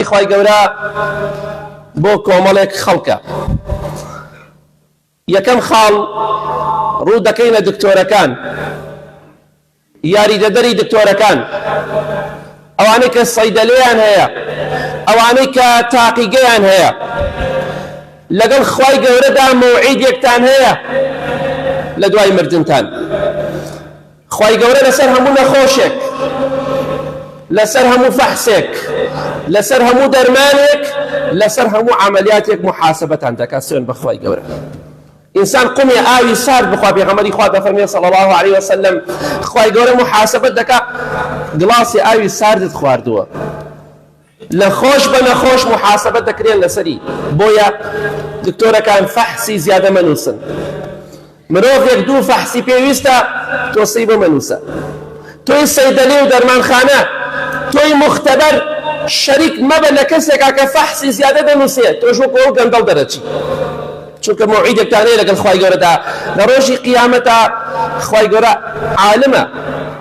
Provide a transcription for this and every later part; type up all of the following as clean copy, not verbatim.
خوای گەورە بۆ کۆمەڵێک خەڵکە. یەکەم خاڵ ڕوو دەکەینە دکتۆرەکان، یاریدەدەری دکتۆرەکان، ئەوانەی کە سەیدەلەیان هەیە، ئەوانەی کە تاقیگەیان هەیە، لەگەڵ خوای گەورەدا مەوعیدێکتان هەیە لە دوای مردنتان. خوای گەورە لەسەر هەموو نەخۆشێک، لەسەر هەموو فەحسێک، لەسەر هەموو دەرمانێک، لەسەر هەموو عەمەلیاتێک موحاسەبەتان دەکات. سوێن بە خوای گەورە ئینسان قومێ ئاوی سارد بخوا، پێغەمبەری خوا دەفەرمێ صلی الله علیه وسلم، خوای گەورە موحاسەبەت دەکا گڵاسی ئاوی ساردت خواردووە. نەخۆش بە نەخۆش موحاسەبە دەکرێن لەسەری، بۆیە دکتۆرەکان فەحسی زیادە مەنووسن، مرۆڤێک دوو فەحسی پێویستە تۆ سێی بۆ مەنووسە، تۆی سەیدەلی و دەرمانخانە، تۆی موختەبەر شەریک مەبە لە کەسێکا کە فەحسی زیادە دەنووسێ، تۆش وەکو ئەو گەندەڵ دەرەچی، چونکە مەوعیدێکتان هەیە لەگەڵ خوای گەورەدا لە ڕۆژی قیامەتا، خوای گەورە عالمە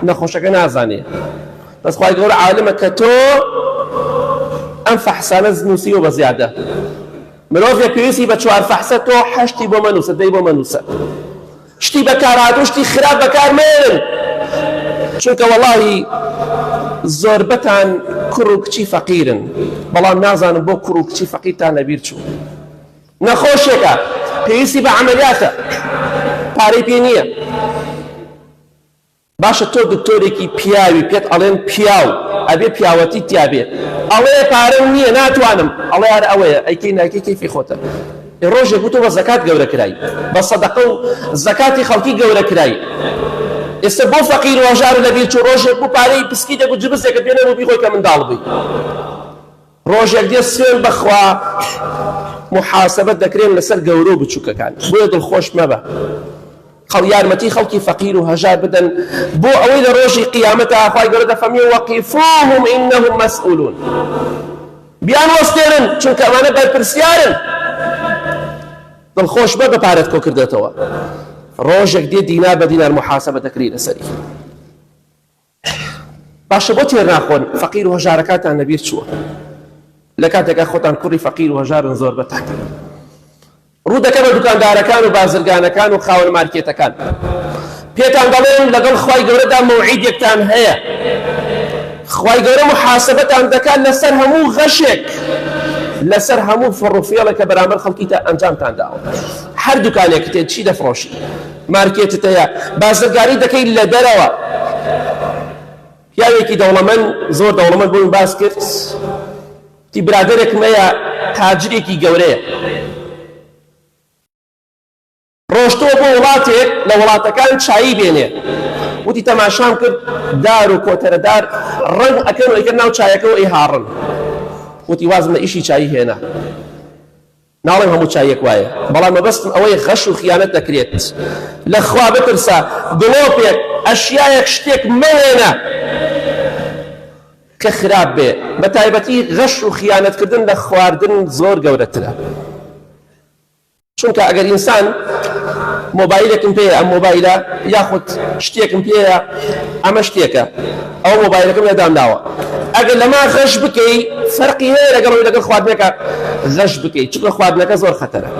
نەخۆشەکە نازانێ. بەس خوای گەورە عالمە کە تۆ ئەم فەحسانە نووسیوە بە زیادە. مرۆڤێک پێویستی بە چوار فەحسە تۆ حەشتی بۆ مەنووسە دەی بۆ مەنووسە. شتی بەکارهاتوو شتی خراپ بەکار مەیەنن چونکە وەڵاهی زۆربەتان کوڕ و کچی فەقیرن بەڵام نازانم بۆ کوڕ و کچی فەقیرتان لەبیر چوو. نەخۆشێکە پێویستی بە عەمەلیاتە پارەی پێ نییە. باشە تۆ دکتۆرێکی پیاوی پێت ئەڵێن پیاو ئەبێ پیاوەتیت تیابێ ئەڵێ پارەم نییە ناتوانم ئەڵێ هەر ئەوەیە ئەیکەی نایکەی کەیفی خۆتە ئێ ڕۆژێک بوو تۆ بە زەکات گەورە کرای بە سەدەقە و زەکاتی خەڵکی گەورە کرای ئێستا بۆ فەقیر و هەژار لەبیر چوو ڕۆژێک بوو پارەی پسکیتێک و جبسێکت پێ نەبوو بیخۆی کە منداڵ بووی ڕۆژێک دێت سوێن بەخوا موحاسەبەت دەکرێن لەسەر گەورە و بچووکەکان بۆیە دڵخۆش مەبە خەڵ یارمەتی خەڵکی فەقیر و هەژار بدەن بۆ ئەوەی لە ڕۆژی قیامەتا خوای گەورە دەفەرموێ وەقیفوهم ئینهم مەسئولون بیان وەستێنن چونکە ئەمانە بەرپرسیارن دڵخۆش مەبە پارەت کۆ کردێتەوە ڕۆژێک دێ دینار بە دینار محاسبە دەکری لەسەری باشە بۆ تێر ناخۆن فەقیر و هەژارەکانتان لەبیر چووە لە کاتێکا خۆتان کوڕی فەقیر و هەژارن زۆربەتان ڕوو دەکەمە دوکاندارەکان و بازرگانەکان و خاوەن مارکێتەکان پێتان دەڵێن لەگەڵ خوای گەورەدا مەوعیدێکتان هەیە خوای گەورە محاسبەتان دەکات لەسەر هەموو غەشێک لەسەر هەموو فڕوفێڵێک کە بەرامبەر خەڵکی تا ئەنجامتان داوە هەر دوکانێک تێت چی دەفرۆشی مارکێتت هەیە بازرگانی دەکەی لە دەرەوە پیاوێکی دەوڵەمەند زۆر دەوڵەمەند بۆم باس کرد تی برادەرێکم هەیە تاجرێکی گەورەیە ڕۆشتووە بۆ وڵاتێک لە وڵاتەکان چایی بێنێ وتی تەماشام کرد دار و کۆتەرەدار ڕەنگ ئەکەن و ئەیکەن ناو چایەکەوە ئەیهاڕن وتی وازم لە ئیشی چایی هێنا ناڵێم هەموو چاییەک وایە بەڵام مەبەستم ئەوەیە غەش و خیانەت دەکرێت لە خوا بترسە گڵۆپێک ئەشیایەک شتێک مەهێنە کە خراپ بێ بە تایبەتی غەش و خیانەتکردن لە خواردن زۆر گەورەترە چونکە ئەگەر ئینسان مۆبایلێکم پێیە ئەم مۆبایلە یاخود شتێکم پێیە ئەمە شتێکە ئەو مۆبایلەکەم لە دامناوە ئەگەر لەما غەش بکەی فەرقی هەیە لەگەڵ ئەوەی لەگەڵ خواردنەکە غەش بکەی چونکە خواردنەکە زۆر خەتەرە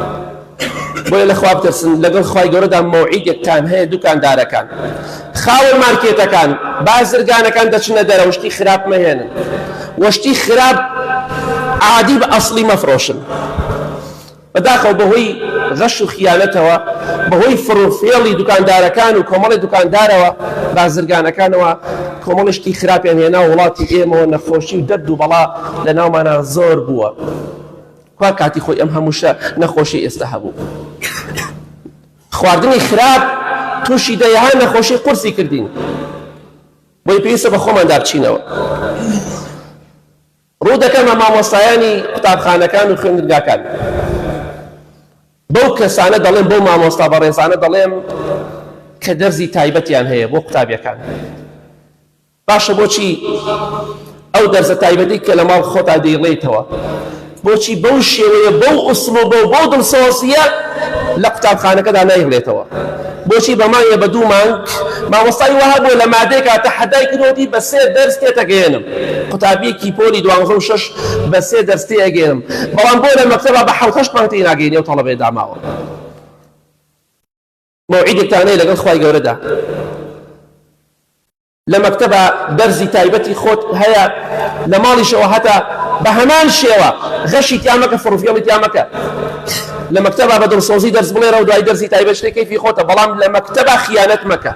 بۆیە لە خوا بترسن لەگەڵ خوای گەورەدا مەوعیدێکتان هەیە دوکاندارەکان خاوەن مارکێتەکان بازرگانەکان دەچنە دەرەوە شتی خراپ مەهێنن وەشتی خراپ عادی بە ئەسڵی مەفرۆشن بەداخەوە بەهۆی غەش و خیانەتەوە، بەهۆی فڕوفێڵی دوکاندارەکان و کۆمەڵی دوکاندارەوە، بازرگانەکانەوە کۆمەڵی شتی خراپیان هێنا وڵاتی ئێمەوە، نەخۆشی و دەرد و بەڵا لە ناومانا زۆر بووە. کوا کاتی خۆی ئەم هەمووشە نەخۆشی ئێستا هەبوو؟ خواردنی خراپ تووشی دەیەها نەخۆشی قورسی کردین. بۆیە پێویستە بە خۆماندا بچینەوە. ڕوو دەکەمە مامۆستایانی قوتابخانەکان و خوێندنگاکان، بەو کەسانە دەڵێم، بەو مامۆستا بەڕێزانە دەڵێم کە دەرزی تایبەتیان هەیە بۆ قوتابیەکان. باشە بۆچی ئەو دەرزە تایبەتی کە لە ماڵ خۆتا دەیڵێیتەوە؟ بۆچی بەو شێوەیە بەو ئوسلوبە و بەو دڵسۆزییە لە قوتابخانەکەدا نایهڵێتەوە؟ بۆچی بە مانگێ بە دوو مانگ مامۆستای وەها بووە لە مادەیەکا تەحەدای کردووەتی بە سێ دەرس تێتەگەیەنم قوتابیەکی پۆلی دوانزە و شەش بە سێ دەرس تێئەگەیەنم بەڵام بۆ لە مەکتەبا بە حەوت هەشت مانگ تێی ناگەیەنی ئەو تەڵەبەیە داماوە مەوعیدێکتان هەیە لەگەڵ خوای گەورەدا لە مەکتەبا دەرزی تایبەتی خۆت هەیە لە ماڵیشەوە هەتا بە هەمان شێوە غەشی تیا مەکە فڕوفێڵی تیا مەکە لە مەکتەبا بە دڵسۆزی دەرس بڵێرەوە دوای دەرزی تایبەت شتێک کەیفی خۆتە بەڵام لە مەکتەبا خیانەت مەکە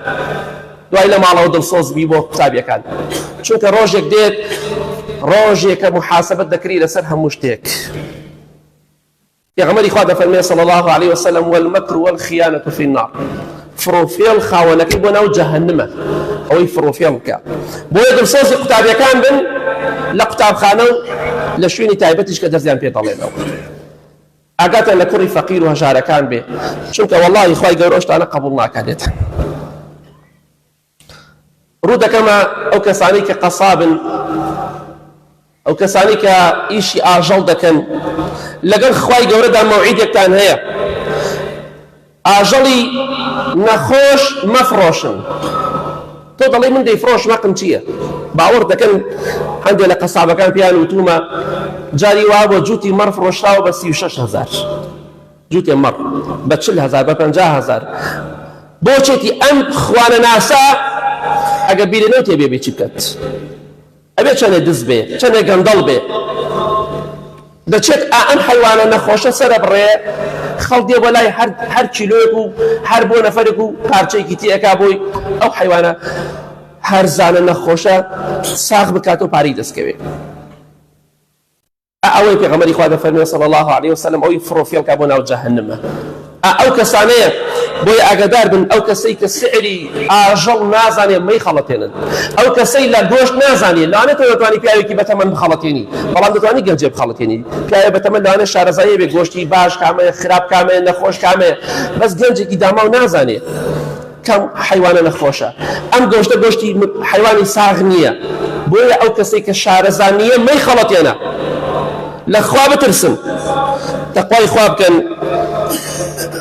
دوای لە ماڵەوە دڵسۆز بی بۆ قوتابیەکان چونکە ڕۆژێک دێت ڕۆژێکە محاسبەت دەکری لەسەر هەموو شتێک پێغەمبەری خوا دەفەرمێ صلی اللە علیە وسلم والمکر والخیانە فی النار فڕوفێڵ خاوەنەکەی بۆ ناو جەهەنمە ئەوەی فڕوفێڵ بکە بۆیە دڵسۆزی قوتابیەکان بن لە قوتابخانە و لە شوێنی تایبەتیش کە دەرزیان پێ دەڵێنەوە ئاگاتان لە کوڕی فەقیر و هەژارەکان بێ چونکە وەڵڵاهی خوای گەورە ئەو شتانە قبوڵ ناکات ڕوو دەکەمە ئەو کەسانەی کە قەسابن، ئەو کەسانەی کە ئیشی ئاژەڵ دەکەن، لەگەڵ خوای گەورەدا مەوعیدێکتان هەیە. ئاژەڵی نەخۆش مەفڕۆشن. تۆ دەڵێی من دەیفرۆشم حەقم چییە؟ باوەڕ دەکەن هەندێک لە قەسابەکان پێیان وتوومە جاری وا بۆ جووتی مەڕ فڕۆشراوە بە 36 هەزار. جوتێ مەڕ بە 40 هەزار بە 50 هەزار بۆچێتی ئەم خوانەناسە ئەگەر بیرێ نەوتێ بێ بێ چی بکات ئەبێ چەنێ دز بێ چەنێ گەندەڵ بێ دەچێت ئا ئەم حەیوانە نەخۆشە سەرە بڕێ خەڵ دێ بۆ لای هەر هەر کیلۆیەک و هەر بۆ نەفەرێک و پارچەیەکی تێئەکا بۆی ئەو حەیوانە هەرزانە نەخۆشە ساغ بکات و پارەی دەستکەوێ. ئا ئەوەی پێغەمبەری خوا دەفەرموێ صلی اللە علیە وسلم ئەوەی فڕوفێڵکا بۆ ناو جەهەنمە ئا ئەو کەسانەیە بۆیە ئاگادار بن ئەو کەسەی کە سعری ئاژەڵ نازانێ مەیخەڵەتێنن ئەو کەسەی لە گۆشت نازانێ لەوانەیە تۆ دەتوانی پیاوێکی بەتەمەن بخەڵەتێنی بەڵام دەتوانی گەنجێ بخەڵەتێنی پیاوێ بەتەمەن لەوانەیە شارەزایی بێ گۆشتی باش کامەیە خراپ کامەیە نەخۆش کامەیە بەس گەنجێکی داماو نازانێ کام حەیوانە نەخۆشە؟ ئەم گۆشتە گۆشتی حەیوانی ساغ نییە، بۆیە ئەو کەسەی کە شارەزا نییە مەیخەڵەتێنە. لە خوا بترسن، تەقوای خوا بکەن.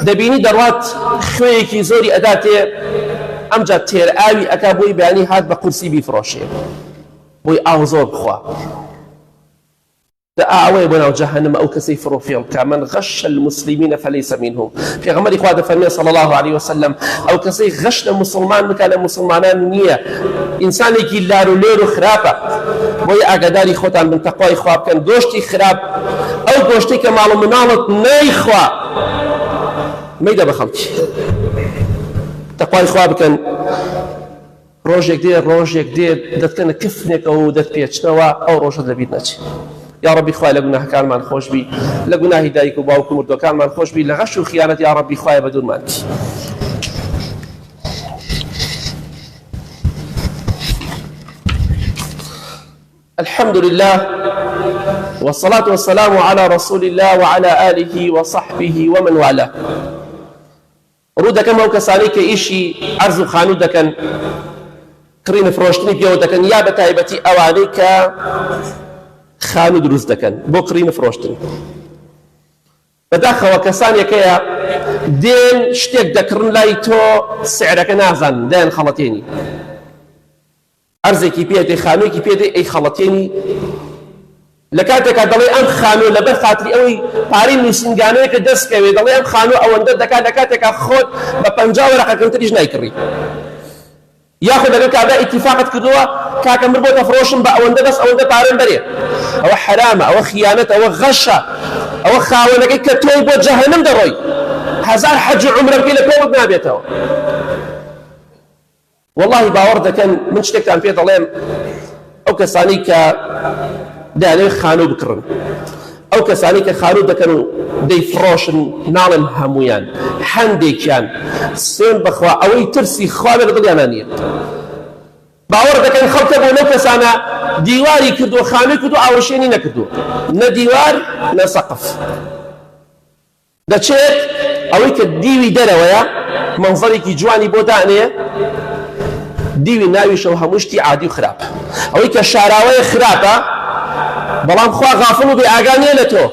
دەبینی دەڕوات خوێیەکی زۆری ئەداتێ، ئەمجا تێرئاوی ئەکا بۆی بەیانی هات بە قورسی بیفرۆشێ، بۆی ئاو زۆر بخوا. دە ئا ئەوەیە بۆ ناو جەهەنم ئەو کەسەی فڕ و فێڵ بکا، من غش المسلمین فلیس منهم، پێغەمبەری خوا دەفەرمێ صلی اللە علیە وسلم ئەو کەسەی غەش لە موسڵمان بکا لە موسڵمانان نییە، ئینسانێکی لار و لێر و خراپە، بۆیە ئاگاداری خۆتان بن تەقوای خوا بکەن، گۆشتی خراپ ئەو گۆشتەی کە ماڵ و مناڵت نایخوا مەیدە بە خەڵکی، تەقوای خوا بکەن. ڕۆژێک دێ ڕۆژێک دێ دەتکەنە کفنێکەوە و دەتپێچنەوە ئەو ڕۆژەت لەبیر نەچێ یاڕەبی خوایە لە گوناهەکانمان خۆشبی لە گوناهی دایک و باوک و مردوەکانمان خۆشبی لە غەش و خیانەت یاڕەبی خوایە بەدوورمان کی. الحمد لله والصلاة والسلام على رسول الله وعلى آله وصحبه ومن والاه ڕوو دەکەم ئەو کەسانەی کە ئیشی عەرز و خانوو دەکەن، کڕین و فرۆشتنی پێوە دەکەن یا بە تایبەتی ئەوانەی کە خانوو دروست دەکەن بۆ کڕین و فرۆشتن. بەداخەوە کەسانێک هەیە دێن شتێک دەکڕن لای تۆ سعرەکە نازانن دایان خەڵەتێنی. ئەرزێکی پێ دێ خانوویەکی پێ دێ ئەیخەڵەتێنی لە کاتێکا دەڵێ ئەم خانووە لەبەر خاتری ئەوەی پارەی نووسینگانەیەکە دەست کەوێ دەڵێ ئەم خانووە ئەوەندە دەکات لە کاتێکا خۆت بە 50 وەرەقە کەمتریش نایکڕی یاخود لەگەڵ کابرا ئیتیفاقت کردووە کاکە من بۆ دەفرۆشم بە ئەوەندە بەس ئەوەندە پارەم بەرێ ئەوە حەرامە ئەوە خیانەتە ئەوە غەشە ئەوە خاوەنەکەی کە تۆی بۆ جەهەنم دەڕۆی هەزار حەج و عومرە بکەی لە کۆڵت نابێتەوە وەڵاهی باوەڕ دەکەن من شتێکتان پێ دەڵێم ئەو کەسانەی کە دەیانەوێت خانوو بکڕن ئەو کەسانەی کە خانوو دەکەن و دەیفڕۆشن ناڵێم هەمویان هەندێکیان سوێن بەخوا ئەوەی ترسی خوا بێ لە دڵیانە نییە باوەڕ دەکەن خەڵکە بۆ لەو کەسانە دیواری کردووە خانووی کردو ئاوەشێنی نەکردووە نە دیوار نە سەقف دەچێت ئەوەی کە دیوی دەرەوەیە مەنزەرێکی جوانی بۆ دانێ دیوی ناویشەوە هەموو شتی عادی و خراپ ئەوەی کە شاراوەیە خراپە. بەڵام خوا غافڵ و بێ ئاگا نییە لە تۆ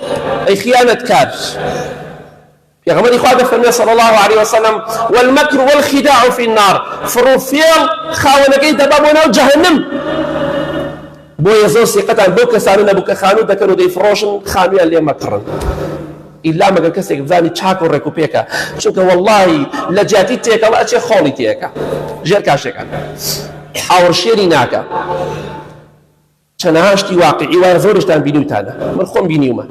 ئەی خیانەتکار. پێغەمبەری خوا دەفەرموێ صلی اللە علیە وسلم والمکر والخداع فی النار فڕوفێڵ خاوەنەکەی دەبا بۆ ناو جەهەنم. بۆیە زۆر سیقەتان بەو کەسانە نەبوو کە خانوو دەکەن و دەیفڕۆشن خانوویان لێ مەکڕن ئیلا مەگەر کەسێک بزانی چاک و ڕێک و پێکە چونکە وەڵڵاهی لە جیاتی تێکەڵە ئەچێ خۆڵی تێکە ژێر کاشێکان ئاوڕشێنی ناکە چەنەها شتی واقعی وایە زۆرشتان بینیوتانە من خۆم بینیومە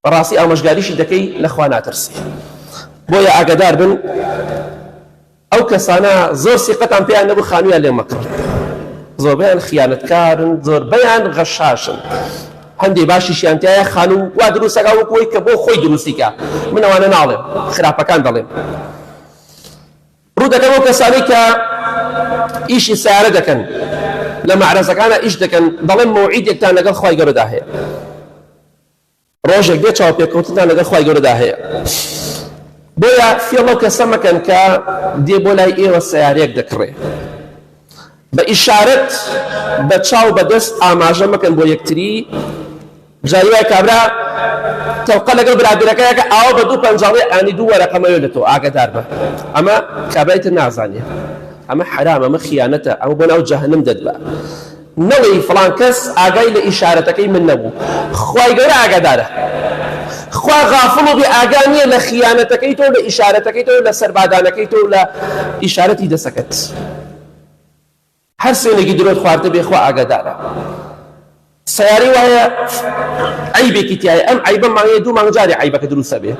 بەڕاستی ئامۆژگاریشی دەکەی لە خوا ناترسی بۆیە ئاگادار بن ئەو کەسانە زۆر سیقەتان پێیان نەبوو خانویان لێ مەکڕن زۆربەیان خیانەتکارن زۆربەیان غەشاشن هەندێ باشیشیان تایە خانوو وا دروستەکە وەک وەی کە بۆ خۆی دروستیکە من ئەوانە ناڵێم خراپەکان دەڵێم ڕوو دەکەم ئەو کەسانەی کە ئیشی سیارە دەکەن لە مەعرەزەکانە ئیش دەکەن دەڵێم مەوعیدێکتان لەگەڵ خوای گەورەدا هەیە ڕۆژێک بێ چاوپێکەوتنتان لەگەڵ خوای گەورەدا هەیە بۆیە فێڵ لەو کەسە مەکەن کە دێ بۆ لای ئێوە سەیارەیەک دەکڕێ بە ئیشارەت بە چاو بە دەست ئاماژە مەکەن بۆ یەکتری جاری وای کابرا تەوقە لەگەڵ برادەرەکەیەکە ئاوە بە دوو پەنجاڵی ئانی دوو وەرەقە مەوێ لە تۆ ئاگادار بە ئەمە کابرای تر نازانێ ئەمە حەرامە ئەمە خیانەتە ئەمە بۆ ناو جەهەنم دەتبا نەڵێی فڵان کەس ئاگای لە ئیشارەتەکەی من نەبوو خوای گەورە ئاگادارە خوا غافڵ و بێ ئاگا نییە لە خیانەتەکەی تۆ لە ئیشارەتەکەی تۆ لە سەربادانەکەی تۆ لە ئیشارەتی دەسەکەت هەر سوێنێکی درۆت خواردبێ خوا ئاگادارە سەیارەی وایە عەیبێکی تیایە ئەم عەیبە مانگێ دوو مانگ جارێ عەیبەکە دروستە بێ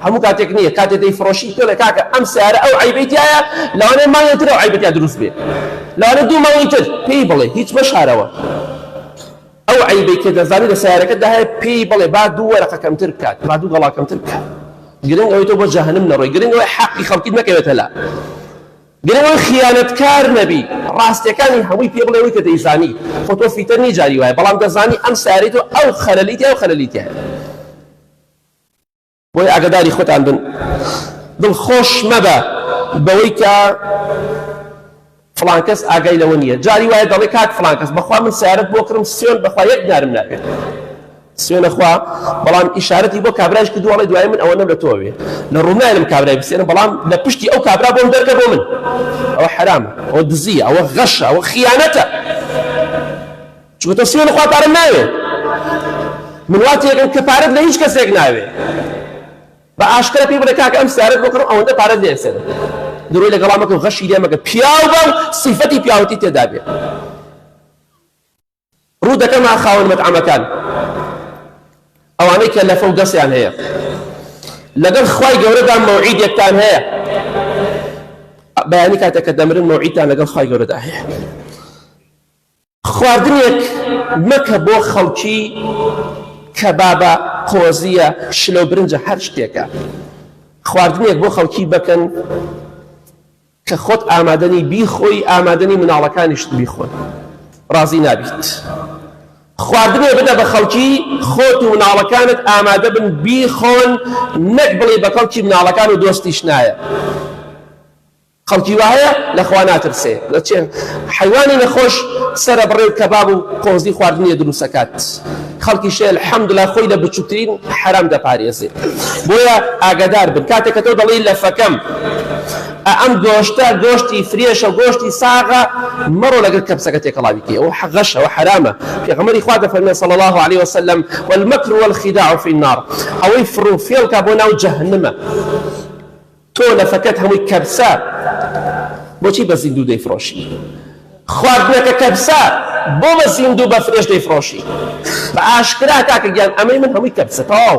هەموو کاتێک نییە کاتێ دەیفرۆشی پێڵێ کاکە ئەم سیارە ئەو عەیبەی تیایە لەوانەیە مانگێ تر ئەو عەیبە تیا دروست بێ لەوانەیە دوو مانگی تر پێی بڵێ هیچ مەشارەوە ئەو عەیبەی کە دەزانی لە سیارەکەدا هەیە پێی بڵێ با دوو وەرەقە کەمتر بکات با دوو گەڵا کەمتر بکات گرنگ ئەوەی تۆ بۆ جەهەنم نەڕۆی گرنگ ئەوەی حەقی خەڵکیت نەکەوێتە لا گرنگ ئەوەی خیانەتکار نەبی، ڕاستیەکانی هەمووی پێ بڵێ ئەوەی کە دەیزانی، خۆ تۆ فیتەر نی جاری وایە بەڵام دەزانی ئەم سەیارەی تۆ ئەو خەلەلی تیایە ئەو خەلەلی تیایە. بۆیە ئاگاداری خۆتان بن دڵخۆش مەبە بەوەی کە فڵان کەس ئاگای لەوە نییە جاری وایە دەڵێ کاک فڵان کەس بەخوا من سیارەت بۆ کڕم سوێن بەخوا یەک دینارم ناوێت سوێنە خوا بەڵام ئیشارەتی بۆ کابرایش کردووە ئەڵێ دوایی من ئەوەنەم لە تۆ ئەوێ لە ڕووم نایەنم کابرای بسێنم بەڵام لە پشتی ئەو کابرا بۆم دەرکە بۆ من ئەوە حەرامە ئەوە دزیە ئەوە غەشە ئەوە خیانەتە چونکە تۆ سوێنە خوا پارەم ناوێ من وا تێگەم کە پارەت لە هیچ کەسێک ناوێ بە ئاشکرا پێی بڵێ کاکە ئەم سیارەت بۆ کڕم ئەوەندە پارەت لێ ئەسێنم درۆی لەگەڵا مەکە و غەشی لێ مەکە پیاو بە و سیفەتی پیاوەتی تێدا بێ ڕوو دەکەمە خاوەن مەتعەمەکان ئەوانەی کە لەفە و دەستیان هەیە لەگەڵ خوای گەورەدا مەوعیدێکتان هەیە بەیانی کاتێک کە دەمرن مەوعیدتان لەگەڵ خوای گەورەدا هەیە خواردنێک مەکە بۆ خەڵکی کەبابە قۆزیە شلە و برنجە هەر شتێکە خواردنێک بۆ خەڵکی بەکەن کە خۆت ئامادەنی بیخۆی ئامادەنی مناڵەکانیشت بیخۆن ڕازی نابیت خواردنێ بدە بە خەڵکی خۆت و مناڵەکانت ئامادە بن بیخۆن نەک بڵێ بە کەڵکی مناڵەکان و دۆستیش نایە خەڵکی وایە لە خوا ناترسێ دەچێ حەیوانی نەخۆش سەرە بڕێ و کەباب و قۆزی خواردنیە دروستەکات خەڵکی شێ الحمدلله خۆی لە بچووکترین حەرام دەپارێزێ بۆیە ئاگادار بن کاتێک کە تۆ دەڵێی لەفەکەم ئەم گۆشتە گۆشتی فرێشە گۆشتی ساغە مەڕۆ لەگەڵ کەپسەکە تێکەڵاوی کەی ئەوە غەشە ئەوە حەرامە پێغەمبەری خوا دەفەرمێ صلی الله علیه وسلم والمکر والخداع فی النار ئەوەی فڕ و فێڵکا بۆ ناو جەهەنمە تۆ لەفەکەت هەمووی کەبسە بۆچی بە زیندوو دەیفرۆشی؟ خواردنەکە کەبسە بۆ بە زیندوو بە فرێش دەیفرۆشی؟ بە ئاشکرا کاکە گیان ئەمەی من هەمووی کەبسە تەواو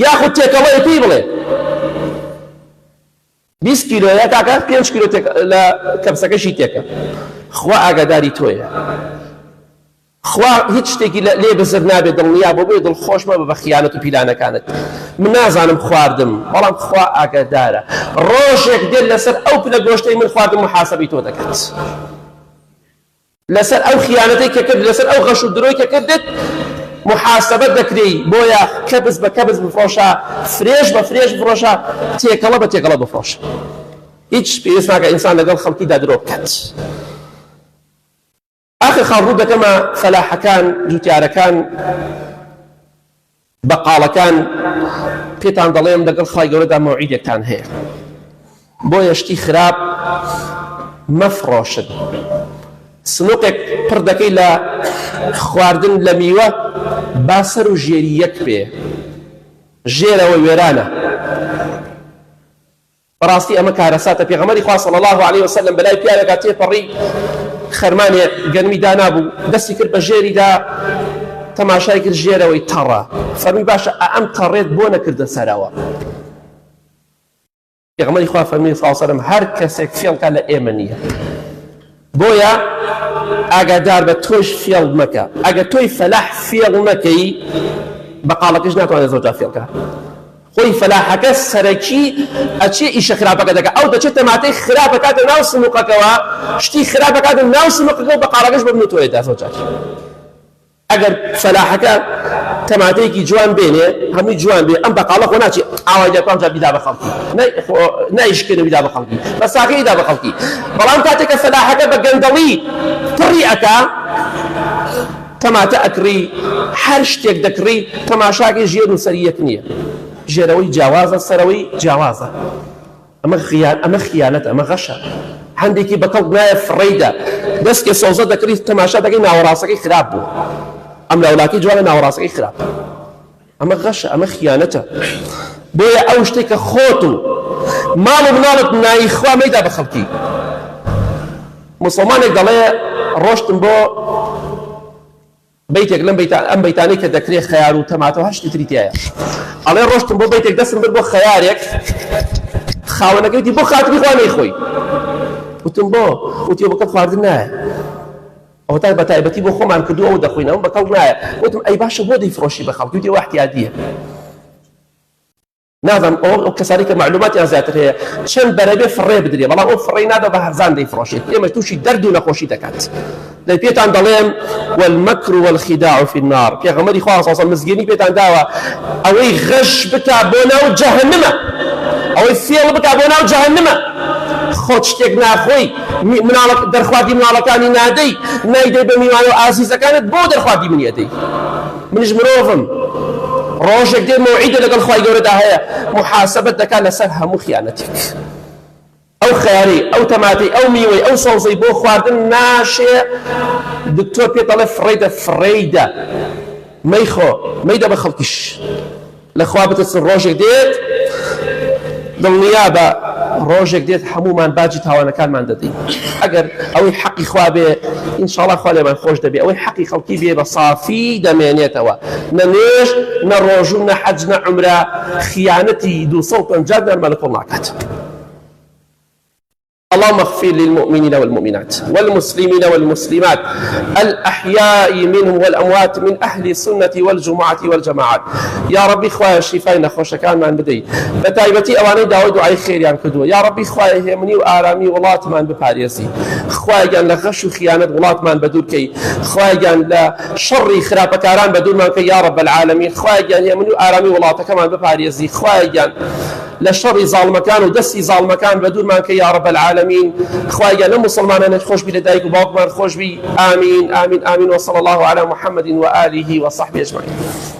یاخود تێکەڵەیە پێی بڵێ 20 کیلۆیە کاکە 5 کیلۆ لە کەبسەکەشی تێکە خوا ئاگاداری تۆیە خوا هیچ شتێکی لێ بزر نابێت دڵنیا بۆ بۆیە دڵخۆش مەبە بە خیانەت و پیلانەکانت من نازانم خواردم بەڵام خوا ئاگادارە ڕۆژێک دێت لەسەر ئەو پلە گۆشتەی من خواردم محاسبەی تۆ دەکات لەسەر ئەو خیانەتەی کە کرد لەسەر ئەو غەش و درۆی کە کردت محاسبە دەکرێی بۆیە کەبس بە کەبس بفرۆشە فرێش بە فرێش بفرۆشە تێکەڵە بە تێکەڵە بفرۆشە هیچ پێویست ناکە ئینسان لەگەڵ خەڵکیدا درۆ بکات. ئاخر خاڵ ڕوو دەکەمە فەلاحەکان، جوتیارەکان، بەقاڵەکان، پێتان دەڵێم لەگەڵ خوای گەورەدا مەوعیدێکتان هەیە. بۆیە شتی خراپ مەفڕۆشن. سنوقێک پڕ دەکەی لە خواردن لە میوە با سەر و ژێری یەک بێ. ژێرەوە وێرانە. بەڕاستی ئەمە کارەساتە پێغەمبەری خوا صلی اللە علیە وسلم بەلای پیاوێکا تێپەڕی خەرمانێ گەنمی دانابوو دەستی کرد بە ژێریدا تەماشای کرد ژێرەوەی تەڕە فەرمی باشە ئەم تەڕێت بۆ نەکردە سەرەوە پێغەمبەری خوا فەرمی صلی اللە علیه وسلم هەر کەسێک فێڵکا لە ئێمە نییە بۆیە ئاگادار بە تۆش فێڵ مەکە ئەگەر تۆی فەلاح فێڵ نەکەی بەقاڵەکەش ناتوانێت زۆر جار فێڵکە خۆی فەلاحەکە سەرەکی ئەچێ ئیشە خراپەکە دەکا ئەو دەچێت تەماتەی خراپ ئەکاتە ناو سنوقەکەوە شتی خراپ ئەکاتە ناو سنوقەکە و بەقاڵەکەش بە من و تۆ ئەدا زۆر جار ئەگەر فەلاحەکە تەماتەیەکی جوان بێنێ هەمووی جوان بێ ئەم بەقاڵە خۆ ناچێ ئاوای لێ پانجا بیدا بە خەڵکی نایشکێنە بیدا بە خەڵکی بە ساغی دا بە خەڵکی بەڵام کاتێک کە فەلاحەکە بە گەندەڵی پڕی ئەکا تەماتە ئەکڕی هەر شتێک دەکڕی تەماشاکەی ژێر و سەری یەک نییە ژێرەوەی جیاوازە سەرەوەی جیاوازە ئەمە خیان ئەمە خیانەت ئەمە غەشە هەندێکی بەکەڵک نایە فڕێیدە دەستکێ سەوزە دەکڕی تەماشا دەکەی ناوەڕاستەکەی خراپ بوو ئەم لاولاکەی جوانە ناوەڕاستەکەی خراپ ئەمە غەشە ئەمە خیانەتە بۆیە ئەو شتێک کە خۆت و ماڵ و مناڵت نایخوا مەیدا بە خەڵکی موسڵمانێک دەڵێ ڕۆشتم بۆ بەیتێک لەم بەیتان ئەم بەیتانەی کە دەکرێ خەیار و تەماتە و هەر شتی تری تیایە ئەڵێ ڕۆشتم بۆ بەیتێک دەستم برد بۆ خەیارێک خاوەنەکەی وتی بۆ خاتری خوا نەیخۆی وتم بۆ وتی بۆ کەڵ خواردن نایە ئەوە تا بە تایبەتی بۆ خۆمان کردو ئەو دەخۆین ئەوە بە کەڵک نایە وتم ئەی باشە بۆ دەیفرۆشی بە خەڵکی وتی ئەوە احتیادیە نازانم ئەوە ئەو کەسانەی کە مەعلوماتیان زیاتر هەیە چەند بەرەبێ فڕێ بدرێ بەڵام ئەو فڕێی نادا بە هەرزان دەیفرۆشێت ئێمە تووشی دەرد و نەخۆشی دەکات دەی پێتان دەڵێم والمکر والخداع فی النار پێغەمبەری خوا صلی الله مزگێنی پێتان داوە ئەوەی غەش بکا بۆ ناو جەهەنمە ئەوەی فێڵ بکا بۆ ناو جەهەنمە خۆت شتێک ناخۆی مناڵ دەرخواردی مناڵەکانی نادەی نایدەی بە میوان و ئازیزەکانت بۆ دەرخواردی منی ئەدەی منیش مرۆڤم ڕۆژێک دێ مەوعیدە لەگەڵ خوای گەورەدا هەیە محاسبەت دەکات لەسەر هەموو خیانەتێک ئەو خەیارەی ئەو تەماتەی ئەو میوەی ئەو سەوزەی بۆ خواردن ناشێ دکتۆر پێت دەڵێ فڕێیدە فڕێیدە مەیخۆ مەیدە بە خەڵکیش لە خوا بترسن ڕۆژێک دێت دڵنیابە ڕۆژێک دێت هەموومان باجی تاوانەکانمان دەدەین ئەگەر ئەوەی حەقی خوا بێ ئینشاڵا خوا لێمان خۆش دەبێ ئەوەی حەقی خەڵکی بێ بە سافی دەمێنێتەوە نە نوێژ نە ڕۆژوو نە حەج نە عومرە خیانەتی 250 دینارمان لە کۆڵ ناکات. اللهم اغفر للمؤمنين والمؤمنات والمسلمين والمسلمات الأحياء منهم والأموات من أهل السنة والجمعة والجماعات یا ربی خوایە شیفای نەخۆشەکانمان بدەی بە تایبەتی ئەوانەی داوای دوعای خێریان کردووە یا ربی خوایە هێمنی و ئارامی وڵاتمان بپارێزی خوایە گیان لە غەش و خیانەت وڵاتمان بەدوور کەی خوایە گیان لە شەڕی خراپەکاران بەدوورمان کەی یا رب العالمین خوایە گیان هێمنی و ئارامی وڵاتەکەمان بپارێزی خوایە گیان لە شەڕی زاڵمەکان و دەستی زاڵمەکان بەدوورمان کەی یا رب العالمین خوایە گیان لەم موسڵمانانەش خۆشبی لە دایک و باوکمان خۆشبی آمین آمین آمین وصلی الله علی محمد و آله و صحبه اجمعین.